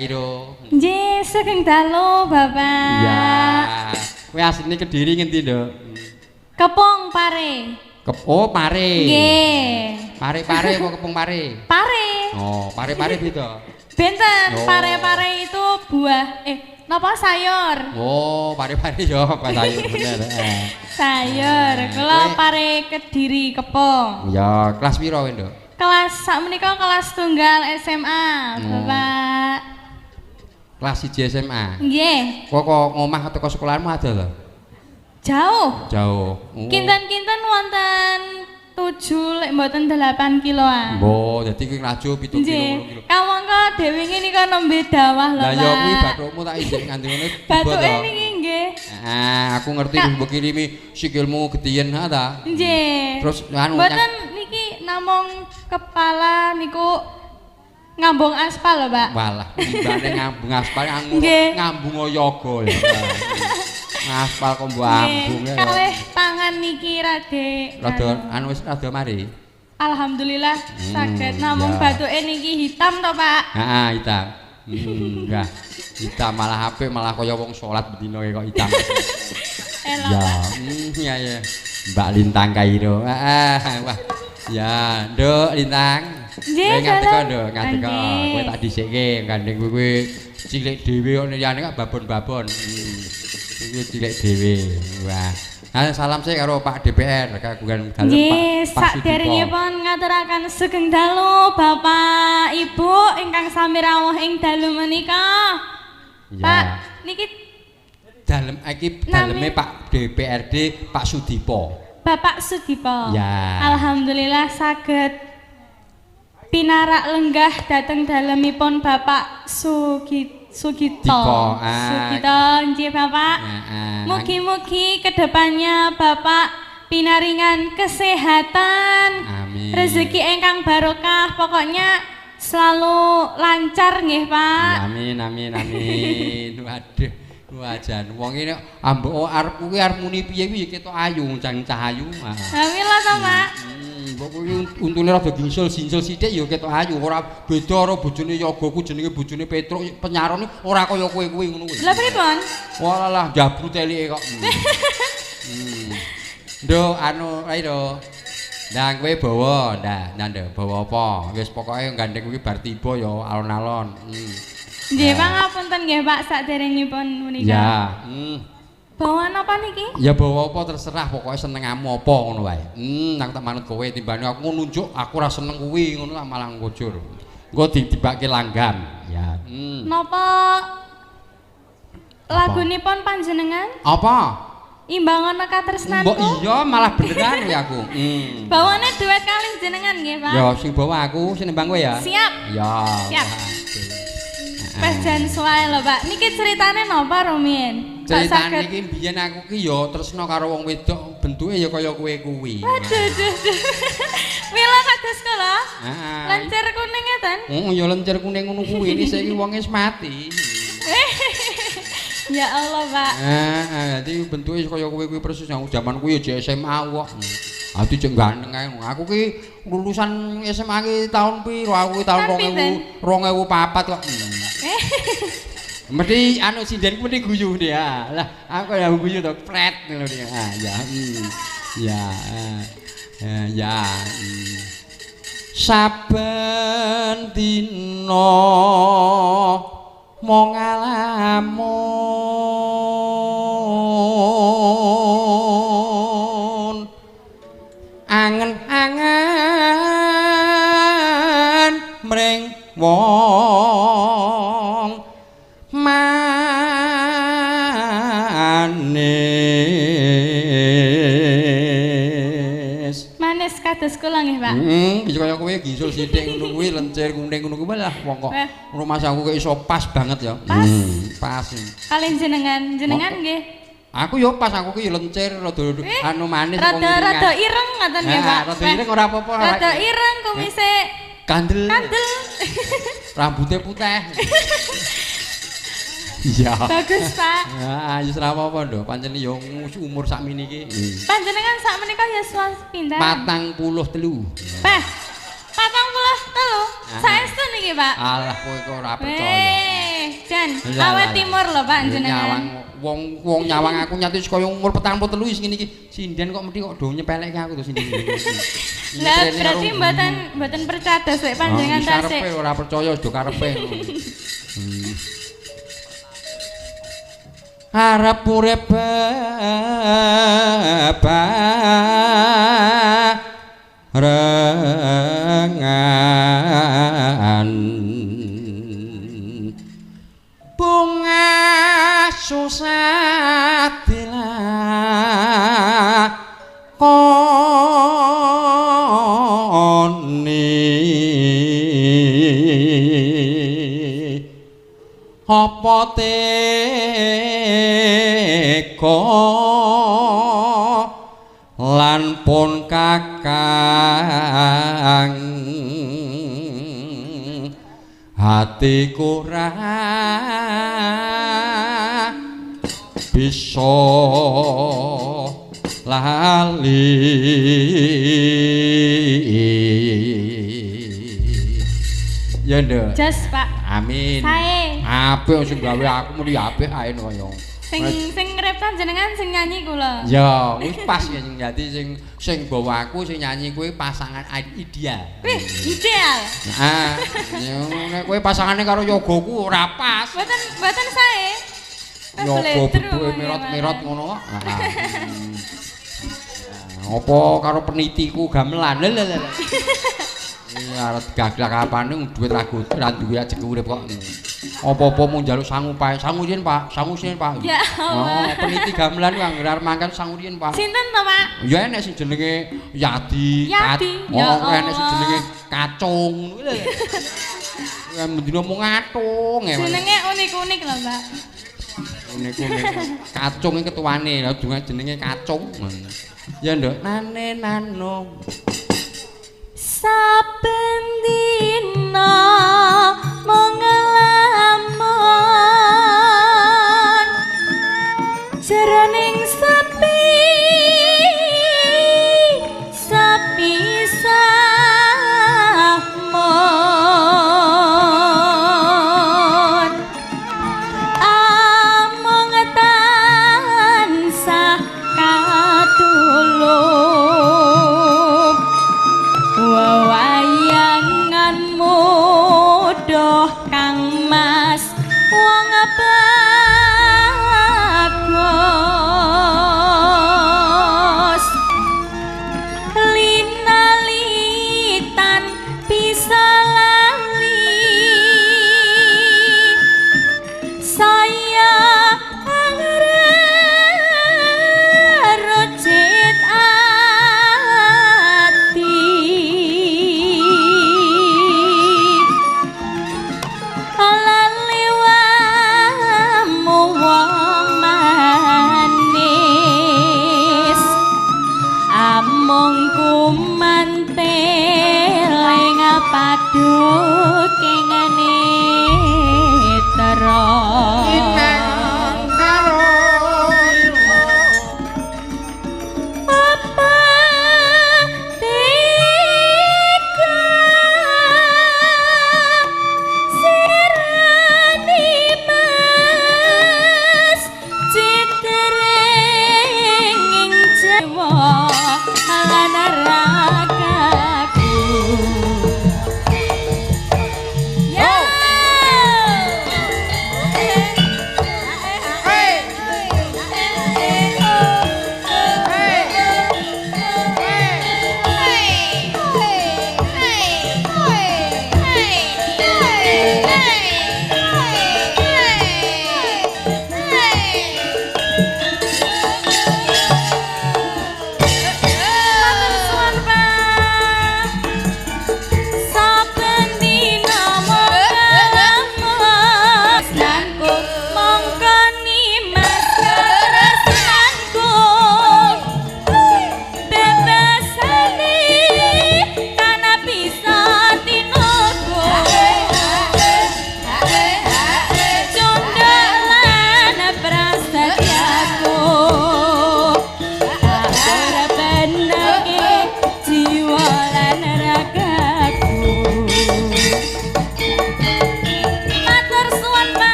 Iro. Nggih, sugeng dalu, Bapak. Iya. Kowe asline Kediri ngendi, Nduk? Kepung Pare. Oh, Pare. Nggih. Pare-pare apa kepung pare? Pare. Oh, pare-pare beda. Benten, Oh. pare-pare itu buah napa sayur? Oh, pare-pare ya, apa sayur bener. Sayur. Kula Pare Kediri Kepung. Ya, kelas piro kowe, Nduk? Kelas sakmenika kelas tunggal SMA, Bapak. Kelas 1 SMA. Nggih. Kok kok ngomah teko sekolahanmu ada lho? Jauh. Jauh. Oh. Kinten-kinten wonten 7 lek mboten 8 kiloan. Mbok, dadi kuwi nglaju 7 kilo, 8 kilo. Kamangka dhewe ngene nika nembe dawah lho, Lah ya kuwi Pak. bathukmu tak injek nganti ngene tiba Bathuke to. niki nggih. Ah, aku ngerti mbok kirimi sikilmu getihen ha ta. Nggih. Terus anu mboten niki namung kepala niku ngambung aspal lho, Pak. Walah, timbane ngambung aspal ngambung yoga ya. Aspal kok mbok ambung ya. Kalih tangan niki rade rada anu wis rada mari. Alhamdulillah saged namung bathuke niki hitam to, Pak. Heeh, hitam. Enggak. Hitam malah apik malah kaya wong salat bendina kok hitam. Elok. Ya, ya ya. Mbak Lintang Kairo. Heeh, wah. Ya, Nduk Lintang. Nggih, Kowe ngateka, Nduk, ngateka. Nggih. Kowe tak dhisikke gandeng kowe cilik dhewe kok liyane kok babon-babon. Iki cilik dhewe. Wah. Nah, salam sih karo Pak DPR kagungan dalem Nggih, Pak saderengipun ngaturaken sugeng dalu Bapak Ibu ingkang sami rawuh ing dalu menika. Ya. Pak, niki dalem iki daleme Pak DPRD Pak Sudipo. Bapak Sudipo. Ya. Alhamdulillah saged pinarak lenggah dateng dalemipun Bapak Sugito. Dipo, ah. Sugito nggih Bapak. Mugi-mugi kedepannya Bapak pinaringan kesehatan. Amin. Rezeki ingkang barokah, pokoknya selalu lancar nggih Pak. Amin amin amin. Waduh. Wah jan wong ini ambek arep kuwi arep muni piye kuwi ketok ayu jan cah ayu. Amin lah to Pak. Mbok kuwi untune rada gingsul-gingsul sithik ya ketok ayu, ora beda karo bojone Yoga ku jenenge bojone Petruk penyarone ora kaya kowe kuwi ngono kuwi. Lha pripun? Walah jabrut elike kok. Nduk anu ae to. Ndang kowe bawa, ndah ndang bawa apa? Wis pokoke gandeng kuwi bar tiba ya alon-alon. Nggih, pangapunten nggih Pak saderengipun menika. Ya. Bawa napa niki? Ya bawa apa terserah, pokoknya senengamu apa ngono wae. Aku tak manut kowe timbane aku nunjuk aku ora seneng kuwi ngono lah malah ngujur. Engko ditibake langgam. Ya. Napa lagunipun panjenengan? Apa? Imbangono katresnanku. Mbok iya malah beneran kuwi aku. Bawane duet kalih jenengan nggih, Pak. Ya sing bawa aku, sing nembang kowe ya. Siap. Ya. Siap. Wes jan suwae lho, Pak. Niki ceritane napa rumiyin? Ceritane iki mbiyen aku ki ya tresna karo wong wedok bentuke ya kaya kowe kuwi. Waduh, duh, duh. Mila kados kula. Heeh. Lencer kuning ngeten. Heeh, ya lencer kuning ngono kuwi. Iki saiki wonge wis mati. Ya Allah, Pak. Heeh, dadi bentuke kaya kowe kuwi persis aku jaman kuwi ya SMA kok. Ati cek ganteng ae. Aku ki lulusan SMA ki tahun piro? Aku ki tahun 2004 kok. Mesti anu sindenku mesti guyu dia. Lah aku ya guyu to, pret ngono dia. Ah ya. Ya. Ya. Saben dina mung ngalamun angen-angen mring wong manis. Manis kados kula nggih, Pak. Bisa kaya kowe gisul sithik ngono kuwi lencer kuning ngono kuwi lah wong kok rumah aku kok iso pas banget ya. Pas. Pas. Kalih jenengan, jenengan nggih. Aku yo pas aku ki lencer rada anu manis wong rada ireng ngoten nggih, Pak. Rada ireng ora apa-apa. Rada ireng kumise kandel. Kandel. Rambutnya putih. Iya. Bagus, Pak. Heeh, ya ora apa-apa, Nduk. Pancen yo umur sakmene iki. Panjenengan sakmenika yuswa pinten? 43. Peh. 43. Saestu niki, Pak. Alah kowe kok ora percaya. Jan, awet timur lho Pak jenengan. Nyawang wong nyawang aku nyati kaya umur 43 wis ngene iki. Sinden kok mesti kok do nyepelekke aku to sinden. Lah berarti mboten percados lek panjenengan tasik. Karepe ora percaya do karepe. Arep urip barengan bunga susah dilakoni apa teka lan pun kakang hatiku ra bisa lali. Ya nduk. Jos Pak. Amin. Sae. Apik sing gawe aku muni apik ae kaya. Sing ngreptan jenengan sing nyanyi kula. Ya, wis pas ya sing dadi sing bawa aku sing nyanyi kuwi pasangan ideal. Wih, ideal. Heeh. Nek kowe pasangane karo yogaku ora pas. Mboten sae. Yoga bentuke merot-merot ngono kok. Heeh. Apa karo penitiku gamelan. Lha lha. Iya arep gaglak apane duit ra duwe ajek urip kok. Apa-apa mung njaluk sangu Pak, sangu riyen Pak, sangu riyen Pak. Ya Allah. Oh, peniti gamelan ku anggere arep mangkat sangu riyen Pak. Sinten to, Pak? Ya enek sing jenenge Yadi. Yadi. Oh, enek sing jenenge Kacung. Ya mendino mung ngatung. Jenenge unik-unik lho, Pak. Unik-unik. Kacung iki ketuane, lha jenenge Kacung. Ya nduk, nane nano. Saben dina mung nglamun jroning sepi sepi samon amung tansah katulung wayangan mudoh Kang Mas wong bagus linalitan bisa lali saya angrecit ati lali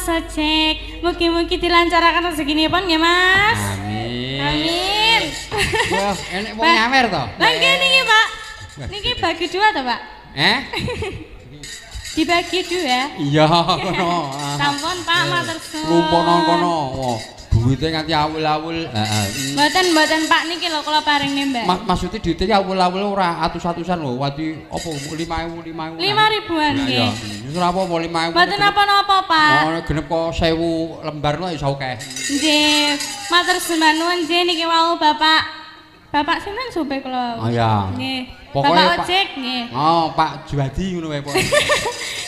Mas Ojek. Mugi-mugi dilancaraken rezekinipun nggih Mas. Amin. Amin. Wah, enek wong nyawer to? Lah nggih niki Pak. Niki bagi dua to Pak? Eh? Dibagi dua. Iya kono. Sampun Pak, matur suwun. Lumpono kono. Wah, duwite nganti awul-awul. Heeh. Mboten-mboten Pak niki lho kula paringne Mbak. Maksude duwite awul-awul ora atus-atusan lho, wadi apa 5000 5000. 5 ribuan nggih. Wis ora apa-apa 5000. Mboten napa-napa Pak. Oh, genep kok 1000 lembar lho iso akeh. Nggih. Matur sembah nuwun nggih niki wau Bapak. Bapak sinten supe kula? Oh iya. Nggih. Pokoknya Bapak ojek nggih. Oh, Pak Juwadi ngono wae pokoke.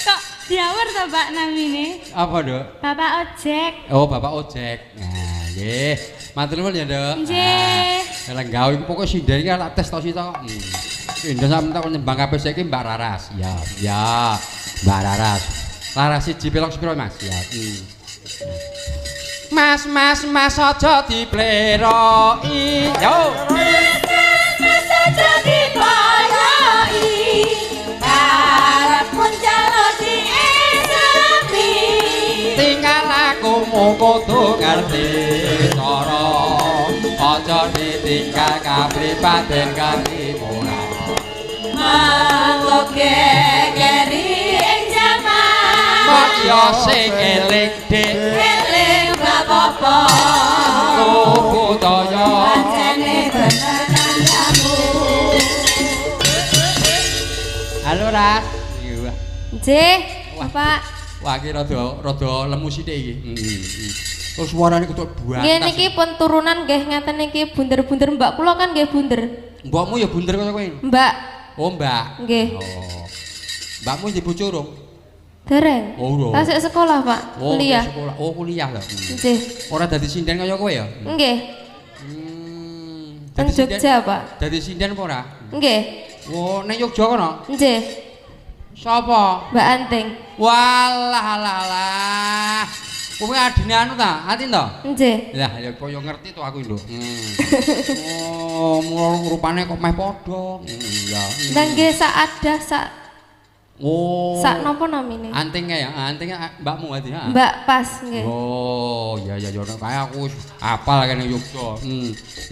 Kok diawur to Pak namine? Apa, Nduk? Bapak ojek. Oh, Bapak ojek. Nah, nggih. Matur nuwun ya, Nduk. Nggih. Nah, lenggah iku pokoke sinden iki tak tes to sita kok. Sinden sampe tak nyembang kabeh saiki Mbak Raras. Ya, ya. Mbak Raras. Laras siji pelok sepiro, Mas? Ya. Mas, mas, mas aja dipleroki. Yo. Mas, mas aja dipleroki. Karepmu njaluk diesemi. Tinggal aku kudu ngerti cara. Aja ditinggal kapribaden katimuran. Mangko keri ing jaman. Mak yo sing eling dik. Eling apa-apa. Budaya. Pancene bener kancamu. Halo Ras. Nggih, Bapak. Wah, iki rada rada lemu sithik iki. Heeh. Terus suarane ketok buantas. Nggih niki pun turunan nggih ngaten niki bunder-bunder mbak kula kan nggih bunder. Mbokmu ya bunder kaya kowe. Mbak. Oh, Mbak. Nggih. Oh. Mbakmu di bojo urung? Dereng. Oh, urung. Tasik sekolah, Pak. Oh, kuliah. Sekolah. Oh, kuliah lho. Nggih. Ora dadi sinden kaya kowe ya? Nggih. Teng Jogja, Pak. Dadi sinden apa ora? Nggih. Oh, ning Yogya kono? Nggih. Sapa? Mbak Anting. Walah alah alah. Kowe adine anu ta? Atin to? Nggih. Lah ya kaya ngerti to aku lho. Oh, mula rupane kok meh padha. Ya. Lah nggih sak ada sak. Oh. Sak napa namine? Antinge ya, antinge mbakmu ati ha. Mbak pas nggih. Oh, iya iya ya kaya aku apal kene Yogya.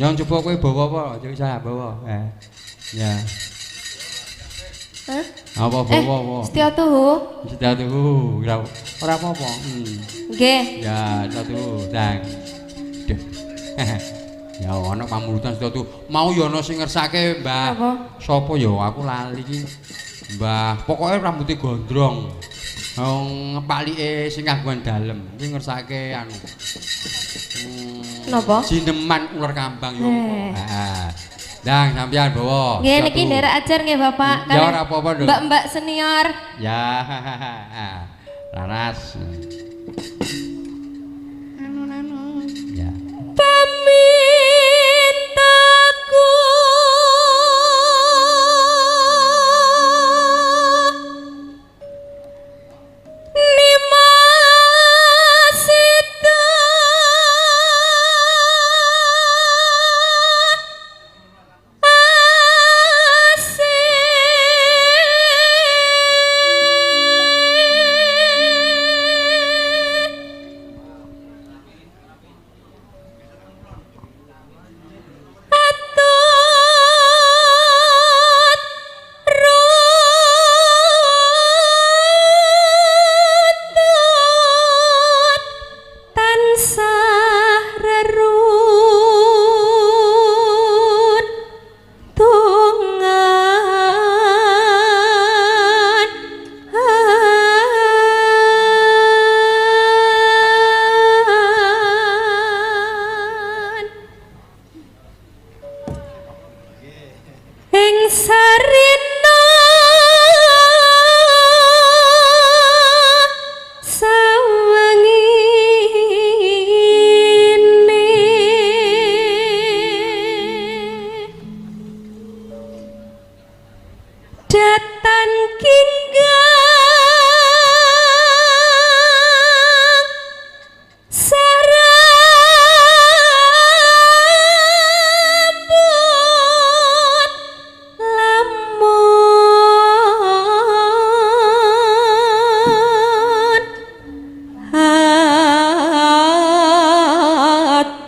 Yang coba kowe bawa apa? Aja saya bawa. Eh. Ya. Hah? Apa bawa apa? Setia tuhu. Setia tuhu. Ora apa-apa. Nggih. Ya, setia tuhu. Dang. Duh. Ya ana pamulutan setia tuhu. Mau ya ana sing ngersake, Mbah. Apa? Sapa ya aku lali iki. Mbah, pokoke rambute gondrong. Wong ngepalike sing kagungan dalem. Iki ngersake anu. Napa? Jineman ular kambang yo. Heeh. Dang sampean bawa. Nggih niki nderek ajar nggih Bapak. Ya ora apa-apa, Nduk. Mbak-mbak senior. Ya. Laras. Anu-anu. Ya. Pamintaku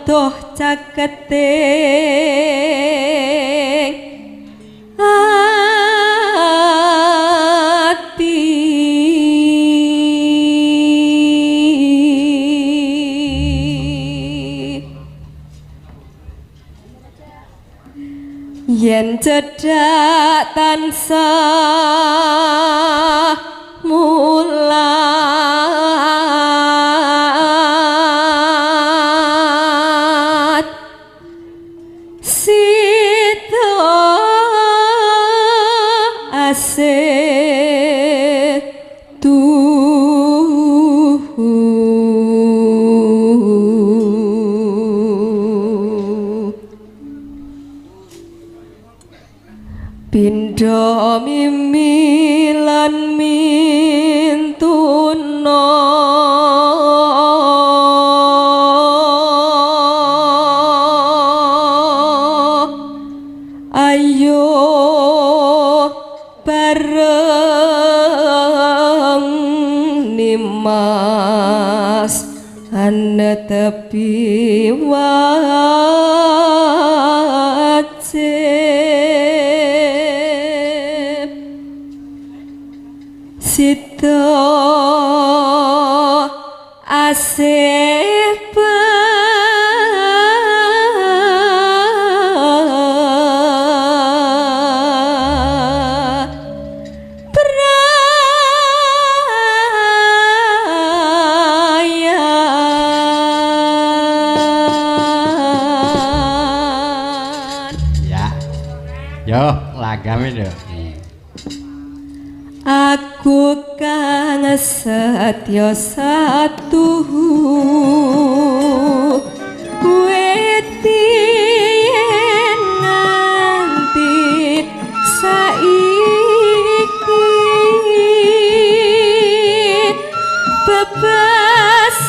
adoh caketing ati. Yen cedhak tansah mulat sida asih tuhu. Pindha mimi lan mintuna ayo bareng nimas anetepi wajib. Sida asih prayan. Ya. Yo, lagame lho. Aku kang setya satuhu wedi yen nganti saiki bebasane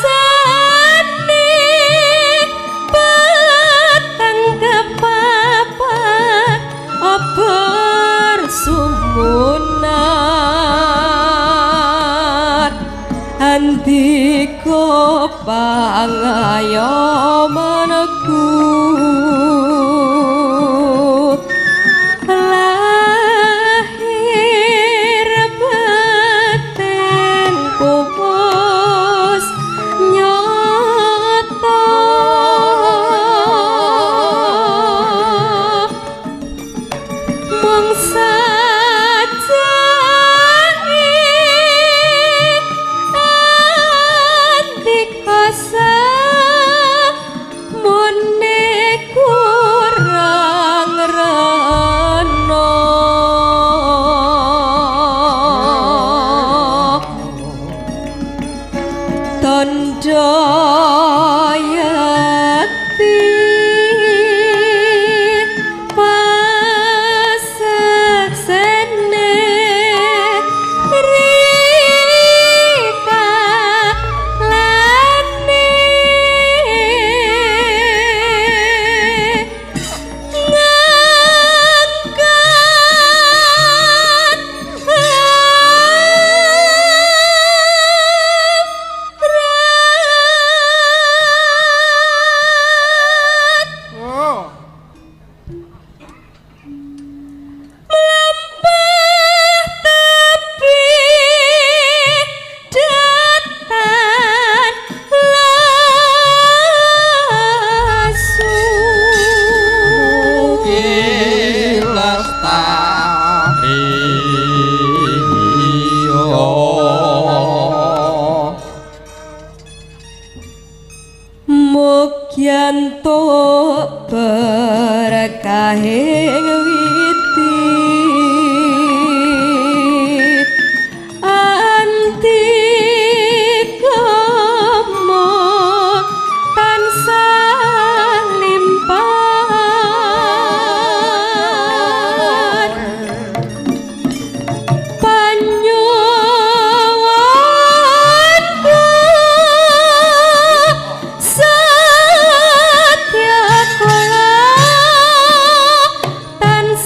peteng kepapat obor sumunar andika pangayomanku lahir batin wis nyata mung sajane andika samune kurang rena tandha yekti paseksene rika lane ngangkat berat mlampah tepi datan lasu. Lestari Mugyanto berkahing witi andika tansah limpah panyuwunku setya kula tansah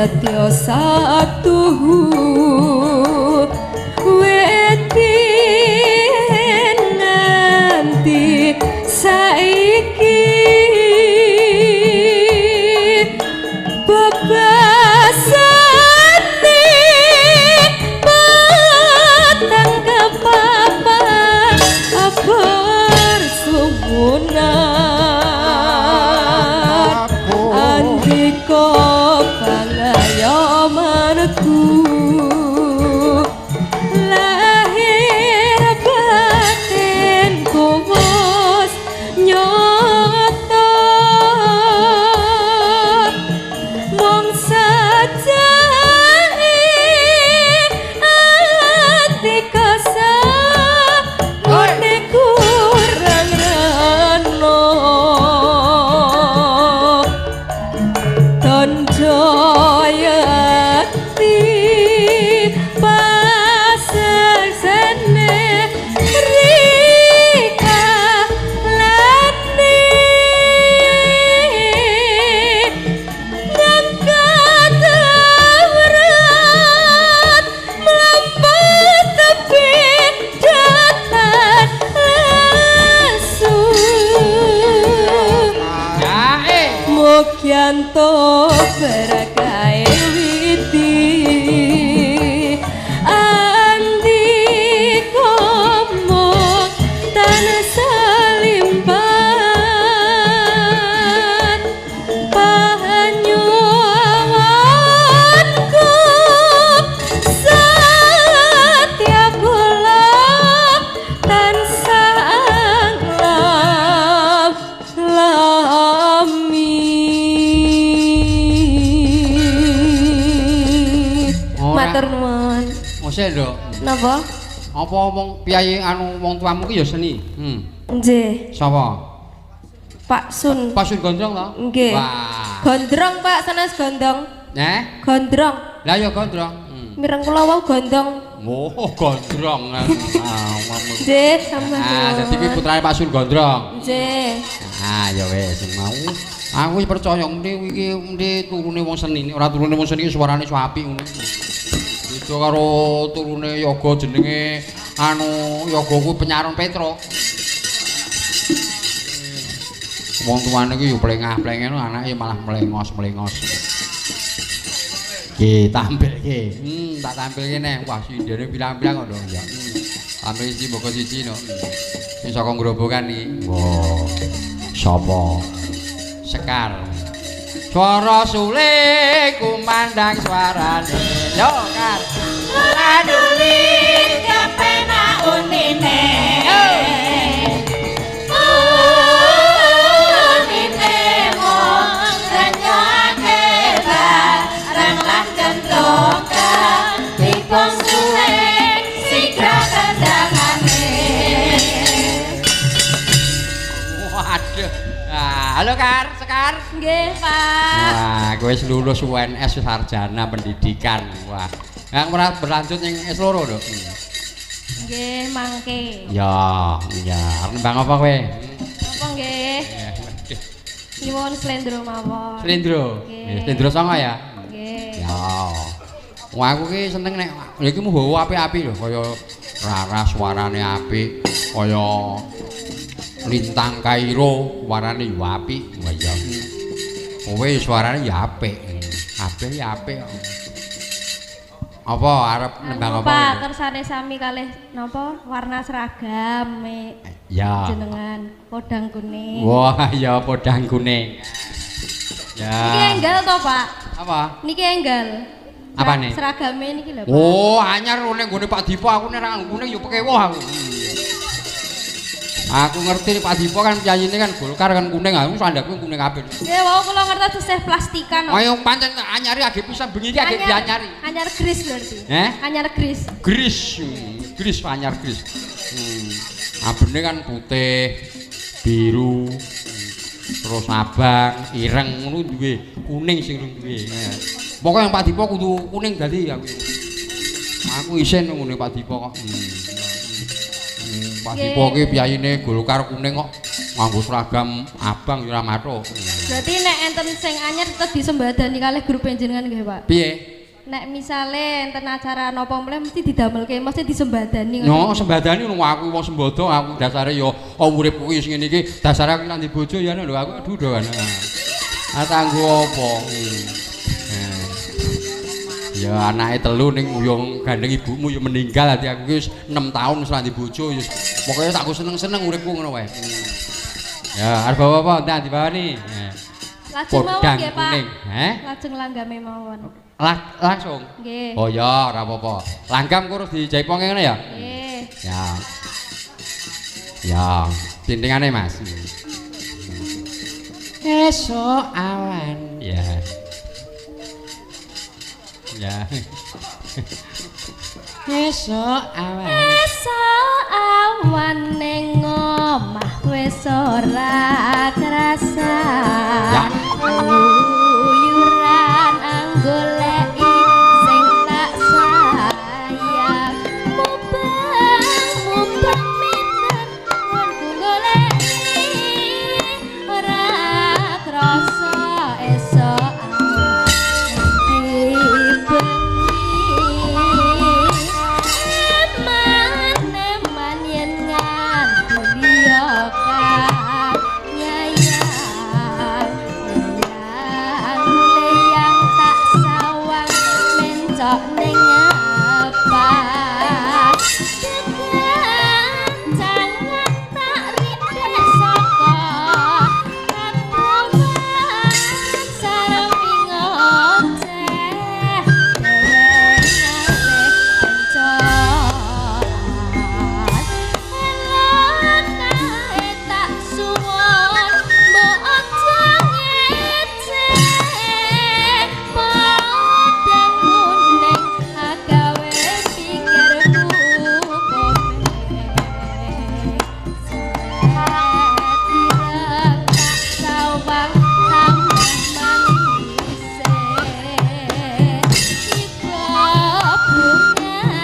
Setya satuhu wedi nanti saiki bebasane patang kepapat abor sumunar andika pangayomanku lahir batinku wis nyata mung sajane ati kasane kurang rano tandha yekti paseksene rika lani ngangkat berat melampau tepi datan lesu Ya eh. Mukyanto berkahe witi andika mung tansah limpat panyuwunku setiap kula tansah anglap lami. Ora. Matur nuwun. Mosek, Nduk. Napa? Apa wong piyayi anu wong tuamu ki ya seni? Nggih, Sapa? Pak Sun. Pak Sun Gondrong to? Nggih. Wah. Gondrong Pak, sanes gondong. Eh? Gondrong. Lah ya gondrong. Mireng kula wau gondong. Oh, gondrong. Ah, Nggih, sambah Ah, dadi kuwi nuwun. putrane Pak Sun Gondrong. Nggih. Ah, ya wis mau. Aku wis percaya mesti iki mesti turune wong seni, ora turune wong seni iki suarane iso apik ngono. Beda karo turune yoga jenenge anu yoga kuwi penyaron Petro. Wong tuane kuwi yo plengah-plengeh anake malah mlengos-mlengos. Ki tampilke. Tak tampilke neh. Wah, sindene pirang-pirang kok, Nduk. Ya. Tampil siji mboko siji no. Sing saka Grobogan iki. Wah. Sapa? Sekar. Swara suling kumandang suarane. Yo, Kar. Laduli kepenak unine. Unine mung renyake bareng lan kentokan dipun suling sigra kendangane. Waduh. Ah, halo Kar, Sekar. Nggih, Pak. Wah, kowe wis lulus UNS sarjana pendidikan. Wah. Yang ora berlanjut ning S2, Nduk. Nggih, mangke. Ya, iya. Arep nembang apa kowe? Apa nggih? Waduh. Nyuwun slendro mawon. Slendro. Nggih. Slendro songo ya? Nggih. Ya. Wah, aku ki seneng nek lha iki muhawa apik-apik lho, kaya Rara suarane apik, kaya Lintang Kairo suarane yo apik. Wah iya. Kowe suarane ya apik. Kabeh ya apik kok. Apa arep nembang apa? Pak, kersane sami kalih napa warna seragam me Ya. jenengan podang kuning. Wah, ya podang kuning. Ya. Niki enggal to, Pak? Apa? Niki enggal. Apane? Seragame niki lho, Pak. Oh, anyar ning nggone Pak Dipo aku nek ra kuning ya pekewuh aku. Aku ngerti Pak Dipo kan piyayine kan Golkar kan kuning, aku sandakku kuning kabeh. Nggih, wau kula ngertos tesih plastikan. Ayo pancen anyari age pisan bengi iki age dianyari. Anyar gris berarti. Eh? Anyar gris. Gris, gris anyar gris. Abene kan putih, biru, terus abang, ireng ngono duwe, kuning sing rung duwe. Pokoke yang Pak Dipo kudu kuning dadi aku. Aku isin ngene Pak Dipo kok. Pak Dipo ki piyayine Golkar kuning kok nganggo seragam abang ya ora mathuk. Berarti nek enten sing anyar tetep disembadani kalih grup panjenengan nggih, Pak. Piye? Nek misale enten acara napa mulih mesti didamelke, mesti disembadani ngoten. No, sembadani ngono aku wong sembodo, aku dasare ya urip kuwi sing ngene iki, dasare aku nang bojo ya lho aku aduh do kan. Ah tanggo apa? Ya anake telu ning yo gandeng ibumu ya meninggal dadi aku ki wis 6 tahun wis ra ndek bojo ya. Pokoke tak aku seneng-seneng uripku ngono wae. Ya arep bawa apa entar dibawani. Lajeng mawon nggih, Pak. Heh? Lajeng langgame mawon. Langsung. Nggih. Oh ya ora apa-apa. Langgam kurus dijaiponge ngono ya? Nggih. Ya. Ya, tintingane Mas. Esuk awan. Ya. Ya. Esuk awan. Esuk awan ning omah wis ora krasa. Ya. Uyuran anggoleki sing tak sayang. Mubeng-mubeng minten nggonku goleki ora krasa esuk awan. Eman-eman yen nganti liya kang nyayang. Leyang tak sawang mencok ning apa. Kekancangan tak ripik saka katongan saremi ngoceh dhewe ngalih kencoran. Elon kae tak suwun mbok aja ngece. Podang kuning agawe pikirku komeng. Setireng tak sawang tambah manise. Tiba bunga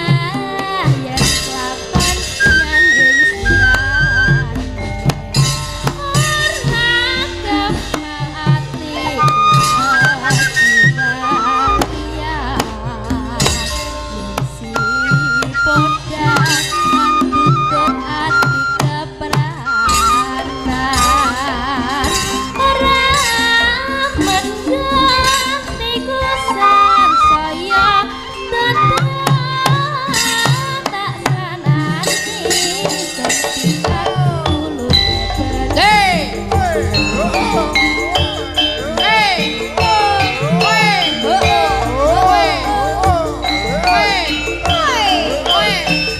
yen kelakon nyanding sirah. Ora kemah atiku kejiwatian. Si podang mandutut ati kepranan. Ora mendem tiku sansaya tetep tak sanani setiap kulut Hey! Hey! Hey! Hey! Hey!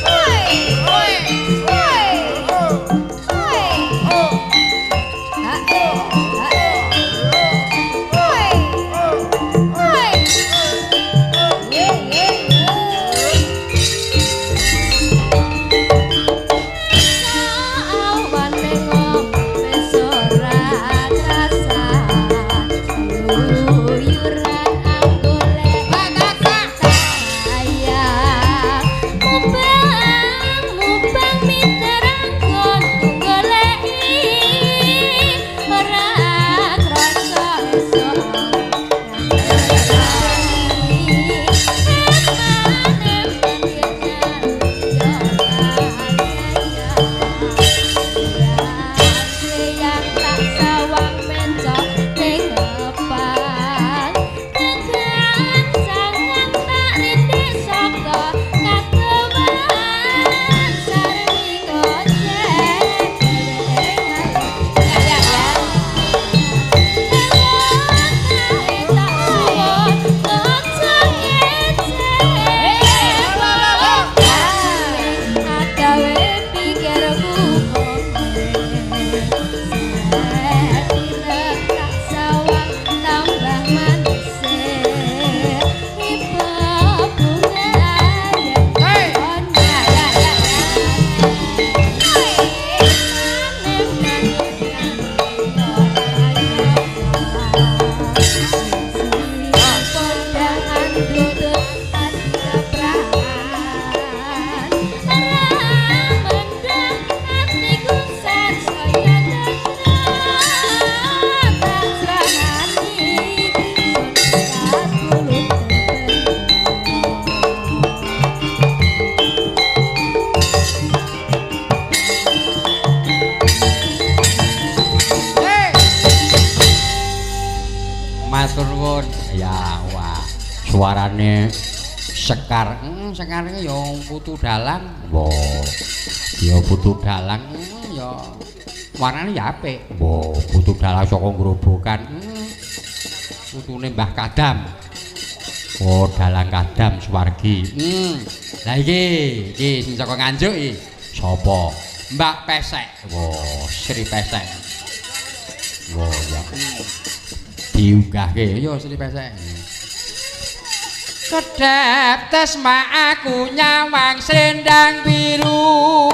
Suarane Sekar. Sekar iki ya putu dalang. Wah. Ya putu dalang ya warnane ya apik. Wah, putu dalang saka Grobogan. Putune Mbah Kadam. Oh, dalang Kadam Suwargi. Lah iki, iki sing saka Nganjuk iki. Sapa? Mbak Pesek. Wah, Sri Pesek. Wah, ya. Diunggahke yo Sri Pesek. Kedhep tesma aku nyawang selendang biru.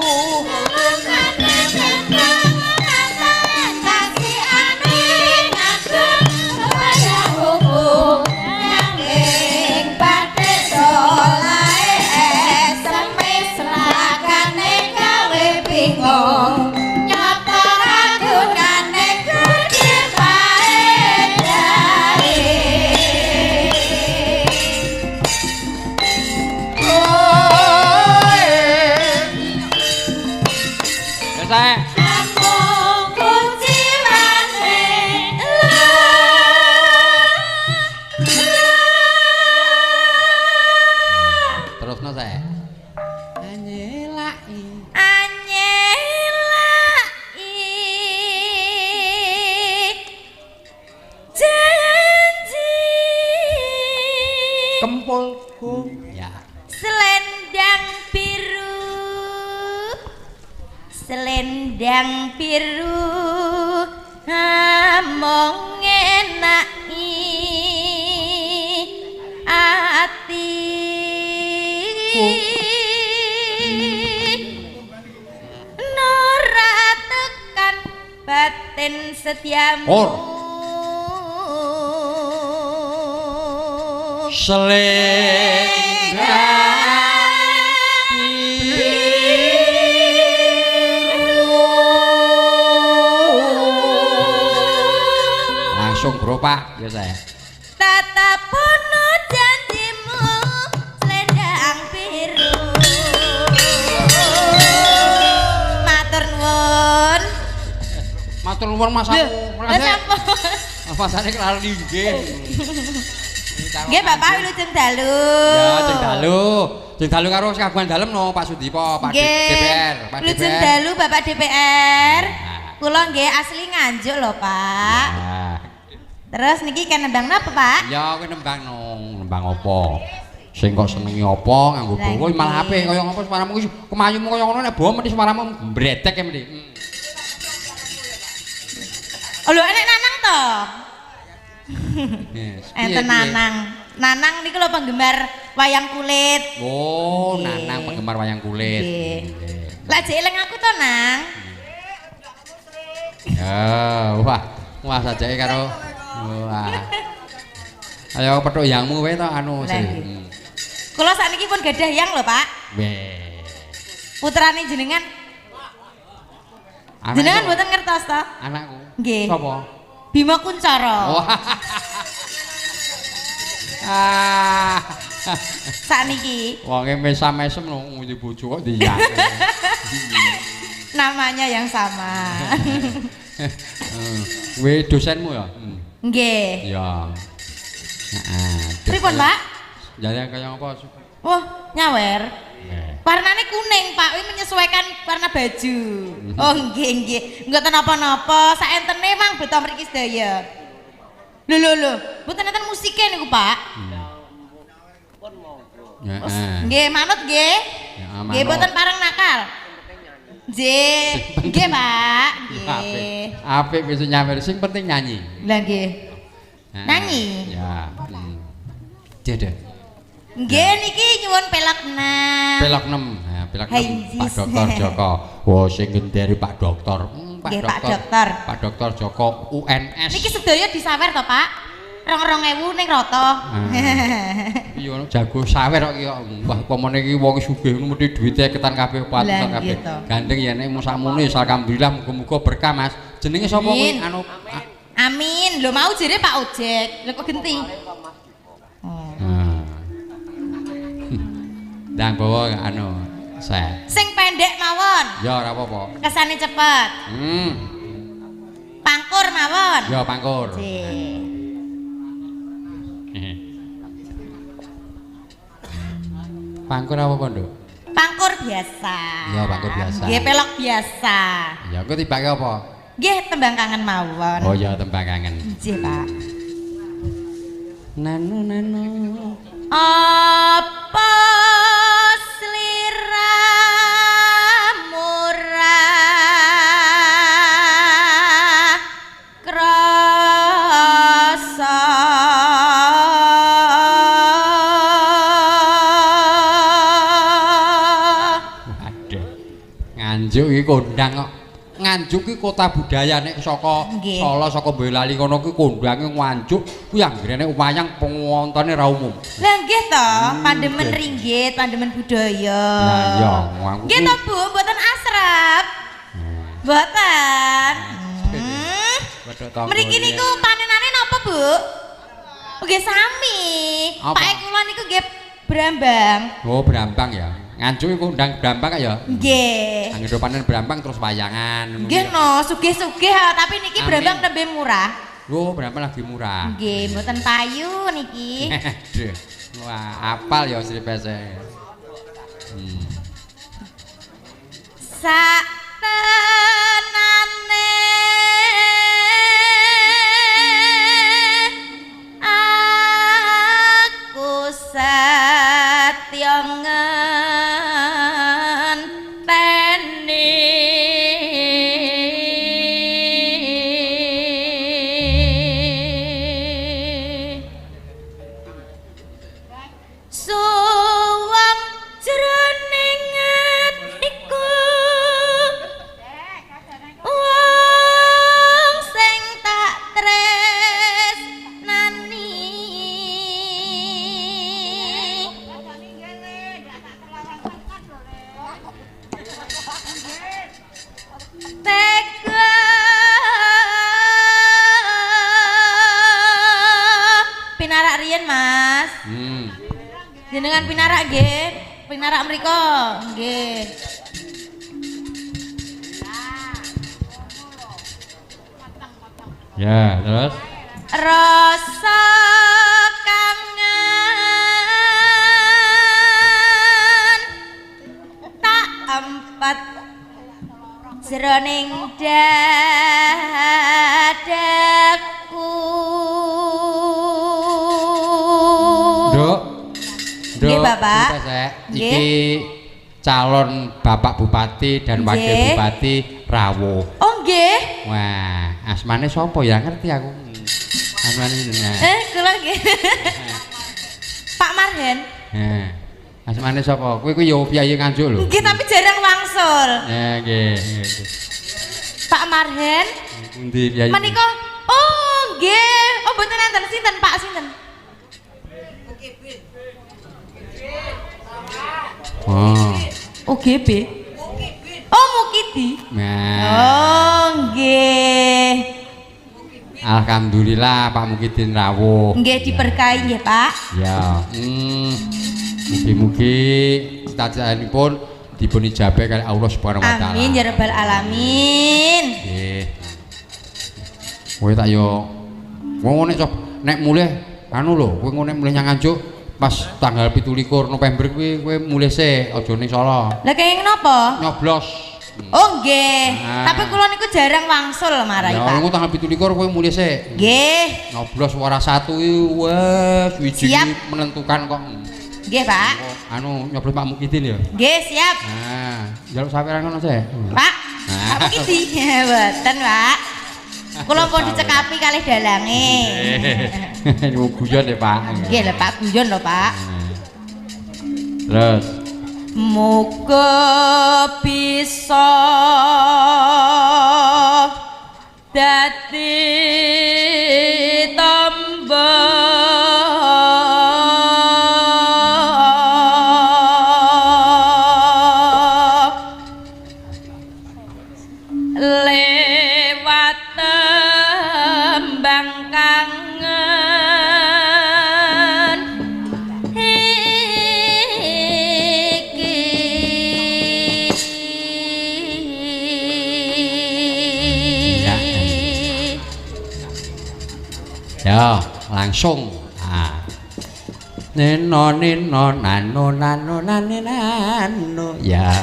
Selendang biru among ngenaki ati nora tekan batin setiamu. Selendang langsung bro Pak ya saya. Tatapono janjimu selendang biru. Matur nuwun. Matur nuwun Mas aku. Masane kelali nggih. Nggih Bapak wilujeng dalu. Ya jeng dalu. Jeng dalu karo kagungan dalem no Pak Sudipo, Pak DPR, Pak DPR. Wilujeng dalu Bapak DPR. Kula nggih asli Nganjuk lho Pak. Terus niki kan nembang napa Pak? Ya kowe nembang no, nembang apa? Sing kok senengi apa nganggo bawa malah apik kaya ngapa suaramu iki kemayumu kaya ngono nek bawa mesti suaramu mbredek mesti. Oh lho enek Nanang to? Enten Nanang. Nanang niku lho penggemar wayang kulit. Oh, Nanang penggemar wayang kulit. Nggih. Lah jek eling aku to, Nang. Ya, wah, wah sajake karo wah. Ayo petuk yangmu wae to anu sing. Kula sakniki pun gadah yang lho, Pak. Weh. Putrane jenengan. Jenengan mboten ngertos to? Anakku. Nggih. Sapa? Bima Kuncara. Wah. Ah. Sakniki. Wonge mesam-mesem lho ngundi bojo kok diyak. Namanya yang sama. Weh dosenmu ya? Nggih. Ya. Heeh. Pripun, Pak? Jare kaya apa? Wah, nyawer. Warnane kuning, Pak. Kuwi menyesuaikan warna baju. Oh, nggih, nggih. Mboten napa-napa, saentene mang beto mriki sedaya. Lho lho lho, mboten enten musike niku, Pak. Heeh. Nggih, manut nggih. Nggih, mboten pareng nakal. Nggih. Nggih, Pak. Nggih. Apik wis nyawer, sing penting nyanyi. Lah nggih. Nyanyi. Ya. Dede. Nggih niki nyuwun pelok 6. Pelok 6. Ya, pelok 6. Pak Dokter Joko. Wah, sing ngenderi Pak Dokter. Pak nggih, Dokter. Pak Dokter. Pak Dokter Joko UNS. Niki sedaya disawer to, Pak? 2-2 ewu ning rata. Iya jago sawer kok iki kok. Wah, pomone iki wong sugih ngono mesti duwite ketan kabeh patusan kabeh. Gandeng ya nek sakmene alhamdulillah muga-muga berkah, Mas. Jenenge sapa kuwi? Anu Amin. Lho mau jere Pak Ojek. Lho kok genti? Ndang bawa anu saya. Sing pendek mawon. Ya ora apa-apa. Kesane cepet. Pangkur mawon. Ya pangkur. Nggih. Pangkur apa, Nduk? Pangkur biasa. Iya, pangkur biasa. Nggih, pelok biasa. Ya, engko tibake apa? Nggih, tembang kangen mawon. Oh iya, tembang kangen. Nggih, Pak. Nano nano. Apa sliramu ra krasa? Waduh. Nganjuk iki kondang kok. Nganjuk ki kota budaya nek saka Solo saka Boyolali kono ki kondange Nganjuk kuwi anggere nek wayang pengontone ra umum. Lah nggih to, pandemen ringgit, pandemen budaya. Lah iya, nggih to Bu, mboten asrep. Mboten. Mriki niku panenane napa Bu? Nggih sami. Pake kula niku nggih brambang. Oh, brambang ya. Nganjuk iku kondang brambang ya? Nggih. Anggere panen brambang terus wayangan. Nggih no, sugih-sugih tapi niki brambang nembe murah. Lho, brambang lagi murah. Nggih, mboten payu niki. Aduh. Wah, apal ya Sri Pesek. Sak tenane aku setya ngenteni suwung jroning atiku wong sing tak tresnani. Tega pinarak riyen Mas. Jenengan pinarak nggih, pinarak mriko nggih. Ya, terus rasa kangen tak empat jroning dadaku. Nduk. Nduk, Bapak. Iki calon Bapak Bupati dan Wakil Bupati rawuh. Oh nggih. Wah, asmane sapa ya ngerti aku. Asmane jenengan. Kula nggih. Pak Marhen. Heeh. Asmane sapa? Kowe kuwi ya piyayi Nganjuk lho. Nggih, tapi jarang wangsul. Ya nggih. Pak Marhen. Pundi piyayi? Menika oh nggih. Oh mboten enten sinten Pak sinten? Oh. OGB. Oh Mukidi. Nah. Oh nggih. Alhamdulillah Pak Mukidin rawuh. Nggih diberkahi nggih Pak. Ya. Mugi-mugi cita-citanipun dipun ijabah kali Allah Subhanahu wa taala. Amin ya rabbal alamin. Nggih. Kowe tak yo wong nek nek mulih anu lho, kowe nek mulih nyang Nganjuk pas tanggal 27 November kuwi kowe mulih sik, aja ning Solo. Lah kenging napa? Nyoblos. Oh nggih. Tapi kula niku jarang wangsul marai Pak. Ya engko tanggal 27 kowe mulih sik. Nggih. Nyoblos suara 1 iki wes wiji menentukan kok. Nggih, Pak. Anu nyoblos Pak Mukidin ya? Nggih, siap. Nah, njaluk saweran ngono sik. Pak. Pak Mukidin. Mboten, Pak. Kula pun dicekapi kalih dalange. Niku guyon ya, Pak. Nggih lho, Pak, guyon lho, Pak. Terus muga bisa dadi tamba lewat tembang kangen iki. Ya, langsung. Nah. Neno neno nano nano nane nano. Ya.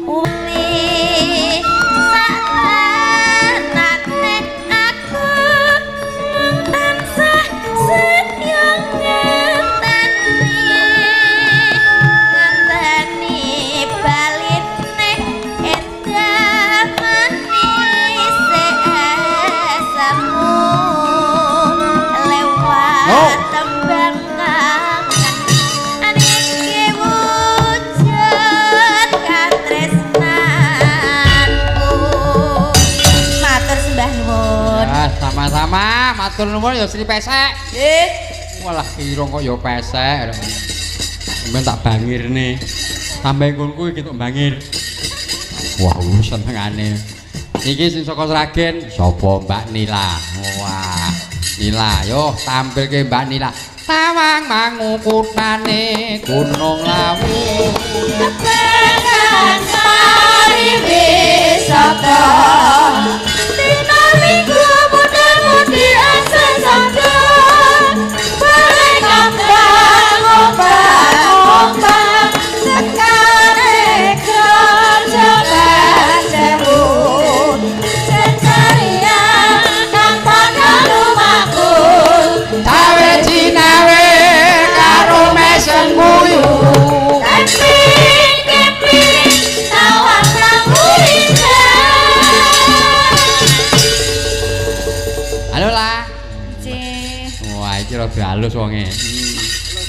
Umi satanane aku mung tansah setya ngenteni ngenteni baline endah manis esamu lewat tembang kangen iki wujud katresnanku. Matur sembah nuwun. Ya, sama-sama, matur nuwun ya Sri Pesek. Nggih. Walah irung kok ya pesek. Sampeyan tak bangirne. Sampe nggonku iki tok bangir. Wah, senengane. Iki sing saka Sragen sapa Mbak Nila? Wah, Nila, yo tampilke Mbak Nila. Tawang mangukutane Gunung Lawu. Tepangan pariwisata. Dina Minggu muda-mudi asa sabda. Bareng kambang ombak-ombak tekane kerja bandewu. Secarian kang padha lumaku. Cawe cinawe karo mesem guyu. Keping keping tawang lawu indah. Halo lah. Nggih. Wah, iki rada halus wonge.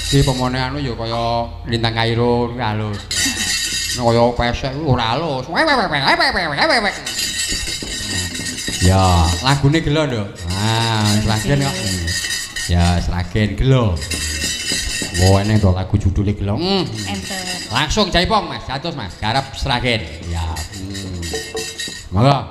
Iki pemone anu ya kaya Lintang Kairo kuwi halus. Nek kaya pesek kuwi ora halus. Ya, lagune gelo, Nduk. Ah, Sragen kok. Ya, Sragen gelo. Wah, eneng to lagu judule gelo. Enten. Langsung jaipong, Mas. 100, Mas. Garap Sragen. Ya. Monggo.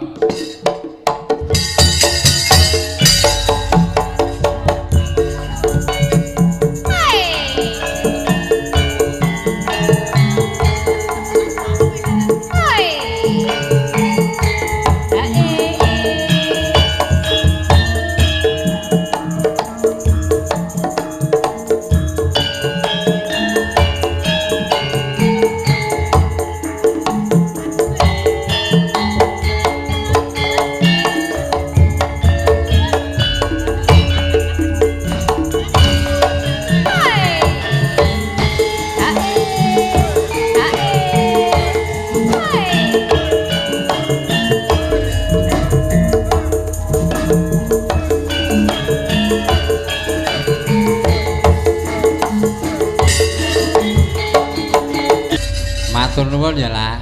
Matur nuwun ya lah.